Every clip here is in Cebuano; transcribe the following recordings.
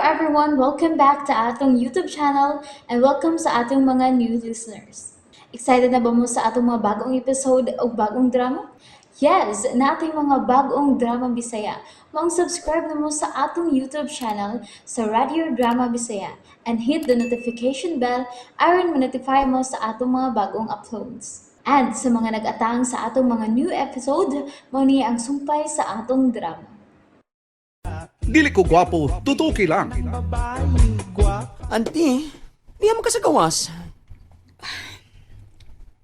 everyone! Welcome back to atong YouTube channel and welcome sa atong mga new listeners. Excited na ba mo sa atong mga bagong episode o bagong drama? Yes, nating mga bagong drama Bisaya. Maong subscribe na mo sa atong YouTube channel sa Radio Drama Bisaya and hit the notification bell aron ma-notify mo sa atong mga bagong uploads. And sa mga nag-atang sa atong mga new episode, mao ni ang sumpay sa atong drama. Dili ko gwapo, tutuki lang. Auntie, diya mo ka sa gawas.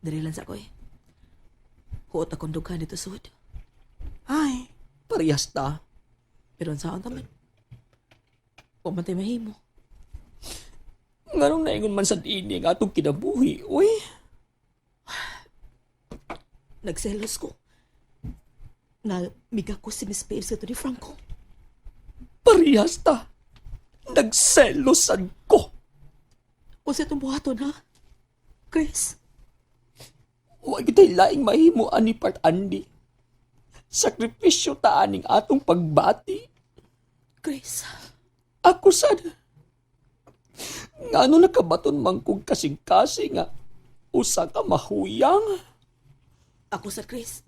Diri lang sa ko eh. Huot akong dughan dito sud. Ay, parehas ta. Pero ang saan taman? Huwag man tayo mahimo. Nganong naingon man sa dini ang atong kinabuhi, uy. Nagselos ko. Namiga ko si Miss Babes sa ni Franco. Parehas ta. Nagselosan ko. O sa itong buhaton ha? Chris, Huwag kita'y laing mahimo ani part Andy. Sakripisyo ta aning atong pagbati. Chris, Ako sad. Ngano nakabaton man kog kasing-kasing nga usa ka mahuyang. ako sa Chris.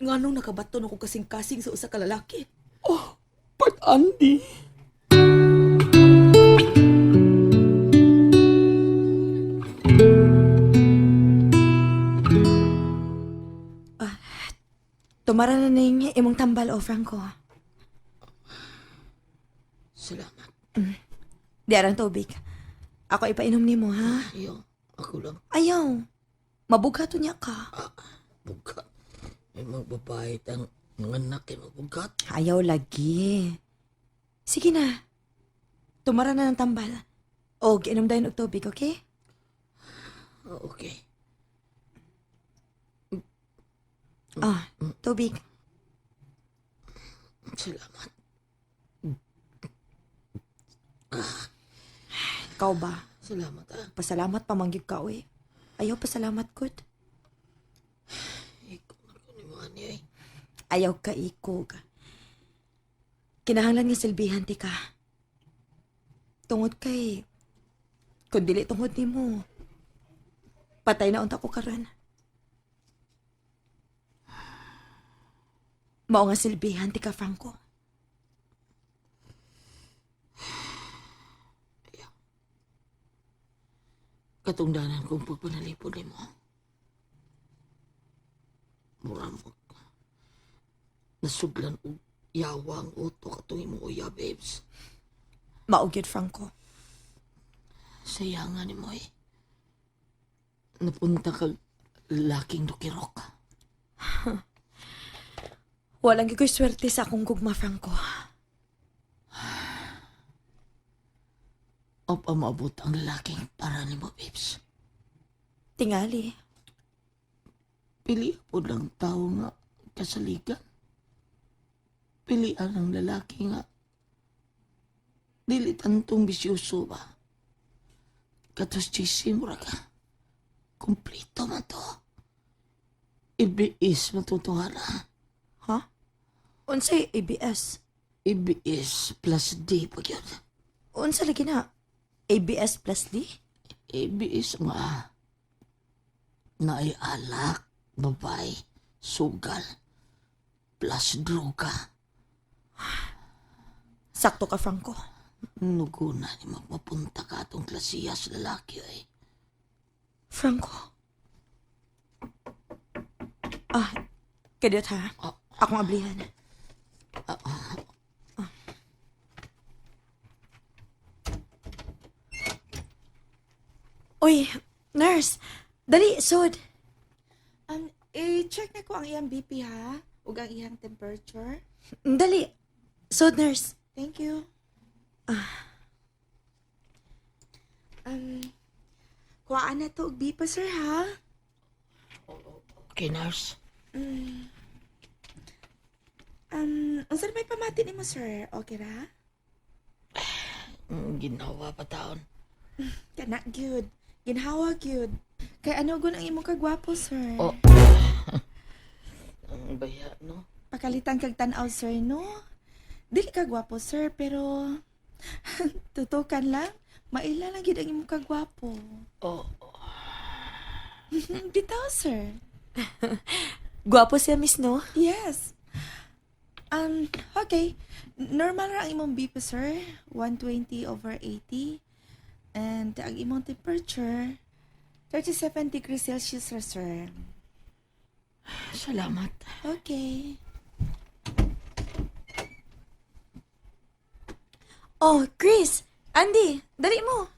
Nganong nakabaton ako kasing-kasing sa usa ka lalaki? Oh, part Andy. Tumara na ning imong tambal o Franco. Salamat. Di arang tubig. Ako ipainom nimo ha. Iyo, ako lang. Ayaw. Mabughato niya ka. Bugat. May mga babae tang mga anak kay mabugat. Ayaw lagi. Sige na. Tumara na ng tambal. O, inom dayon og tubig, okay? Ah, okay. Ah, tubig. Salamat. Ikaw ba? Salamat ah. Pasalamat pa mangyud ka, oy. Ayaw pasalamat gud. Ikaw na ko ni mga niya eh. Ayaw ka ikog. Kinahanglan nga silbihan ti ka. Tungod kay kung dili tungod nimo. Patay na unta ko karon. Mao nga silbihan ti ka, Franco. Katungdanan kong pagpanalipod ni mo. Mura mo. Nasuglan og yawang utok atong imong uya, babes. Mao gyud, Franco. Sayanga ni mo eh. Napunta ka laking dukirok. Walang gyud ko'y swerte sa akong gugma, Franco. O pa maabot ang lalaking para ni mo, babes. Tingali. Pili po lang tao nga kasaligan. Pilian ang lalaki nga. Dili tantong bisyoso ba? Katos chisi mo ra ka. Kumplito man to. Ibiis matutuhara. Ha? Unsay ABS? ABS plus D pag yun. Unsa lagi na? ABS plus D? ABS nga. Naay alak, babae, sugal, plus droga. Sakto ka, Franco. Nuguna ni magmapunta ka atong klasiya sa lalaki ay. Franco. Ah, kadiyot ha. Ah. Akong ablihan. Ah. Uy, nurse. Dali, sud. I-check na ko ang iyang BP ha, ug ang iyang temperature. Dali. Sud, nurse. Thank you. Kuhaan na to og BP sir ha. Okay, nurse. Unsa na may pamati nimo sir? Okay ra? Ginawa pa taon. Kana gyud. Ginhawa gyud. Kay ano gun ang imong kagwapo sir? Oh. Ang baya, no? Pakalitan kag tan-aw sir no. Dili ka gwapo sir pero Tutukan lang. Maila lang gid ang imong kagwapo. Oh, Bitaw, sir. Gwapo siya, miss, no? Yes. Okay. Normal ra ang imong BP, sir. 120 over 80. And ang imong temperature, 37 degrees Celsius, ra, sir. Salamat. Okay. Oh, Chris! Andy, dali mo!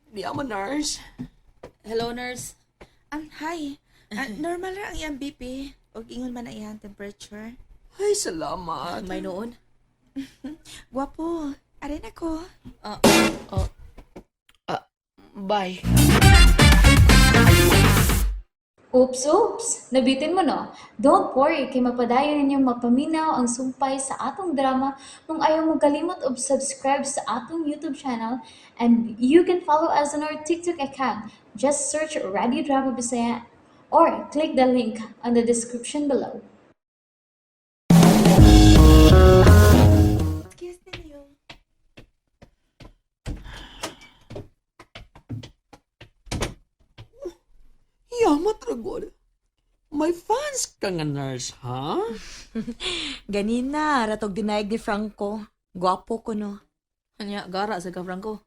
Di ama nurse. Hello, nurse. Hi. Normal ra ang iyang BP. Og ingon man ang iyang temperature. Ay, salamat. May noon. Gwapo. Arin ako. Bye. Oops, oops! Nabitin mo no? Don't worry, kay mapadayon ninyong mapaminaw ang sumpay sa atong drama kung ayaw mo kalimot og subscribe sa atong YouTube channel, and you can follow us on our TikTok account. Just search Radio Drama Bisaya or click the link on the description below. Excuse ninyo. Yamat ragod. May fans ka nga nurse, ha? Ganina, ratog dinayag ni Franco. Gwapo ko, no? Anya, gara sa ka, Franco.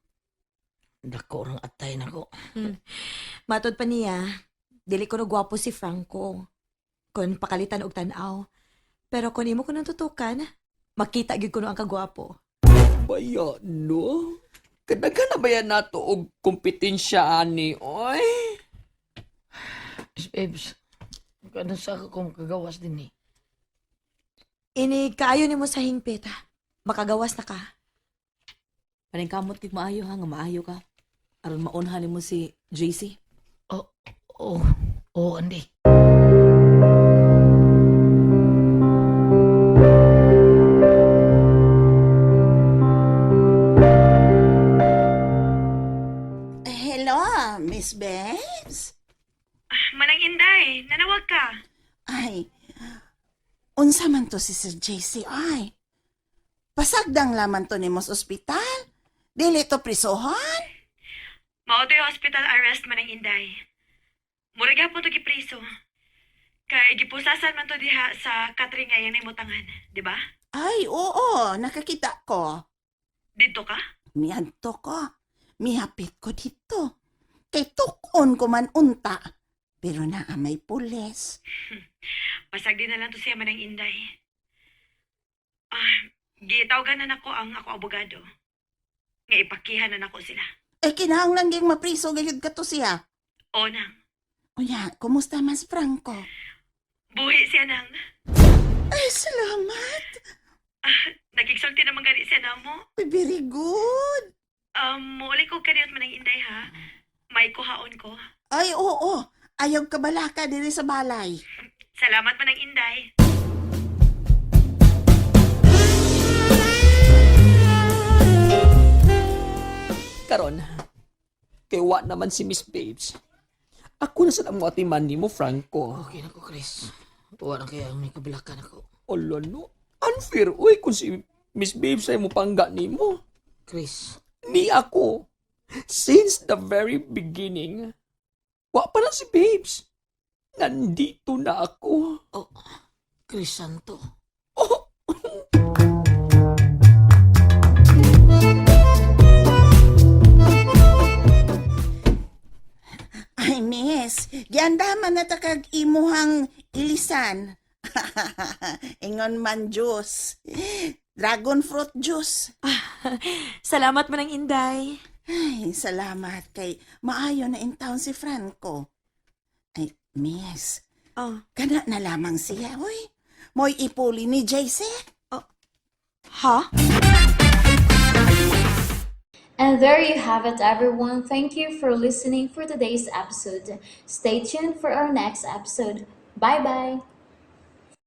Dako rang atay nako. Matod pa niya, dili ko no gwapo si Franco. Kung pakalitan og tan-aw. Pero kung imo ko nang tutukan, makita gyud ko no ang kagwapo. Baya, no? Kadaghan na ba yan nato og kompetensya ani, oy? Miss Babes, kada sa ako kung kagawas din eh. Ini kaayo nimo sa hingpit. Makagawas na ka. Paningkamot kig maayo ha, nga maayo ka. Aron maunhan nimo si JC. Oh, oh, oh, Andy. Hello, Miss Babes. Manang Inday, nanawag ka. Ay, unsa man to si Sir JC ay. Pasagdang laman to nimo sa ospital. Dili to prisohan. Mao to'y hospital arrest, Manang Inday. Mura gyapon to gipriso. Kay gipusasan man to diha sa Katri nga iyang naimutangan, di ba? Ay, oo, nakakita ko. Didto ka? Miadto ko. Mihapit ko dito. Kay tukon ko man unta. Pero naa may pulis. Pasagdi na lang to siya, Manang Inday. Ah, gitawgan na nako ang ako abogado. Nga ipakihan na nako sila. Eh, kinahanglan gyud mapriso gayud ka to siya. O nang, Unya, kumusta mas Franco? buhi siya nang. Ay, salamat. Ah, nagigsulti naman gani siya namo. Ay, very good. Muuli ko kaniyot, Manang Inday ha. May kuhaon ko. Ay, oo. Ayaw kabalaka diri sa balay. Salamat, Manang Inday. Karon, kay wa naman si Miss Babes. Ako na sa mo atiman nimo, Franco. Okay na ko, Chris. Tuwa na kaya may kabilakan ako. Olo no. Unfair, uy, kung si Miss Babes ay mo pangga nimo. Chris, Ni ako. Since the very beginning, wa pa na si Babes. Nandito na ako. oh, Chris Santo. Oh, Ay, miss, giandaman na ta kag imuhang ilisan. Ingon man juice. Dragon fruit juice. Salamat, Manang Inday. Ay, salamat kay maayo na in town si Franco. Ay, miss, Oh, kana na lamang siya, oy. Mo'y ipuli ni JC. ha? And there you have it, everyone. Thank you for listening for today's episode. Stay tuned for our next episode. Bye bye.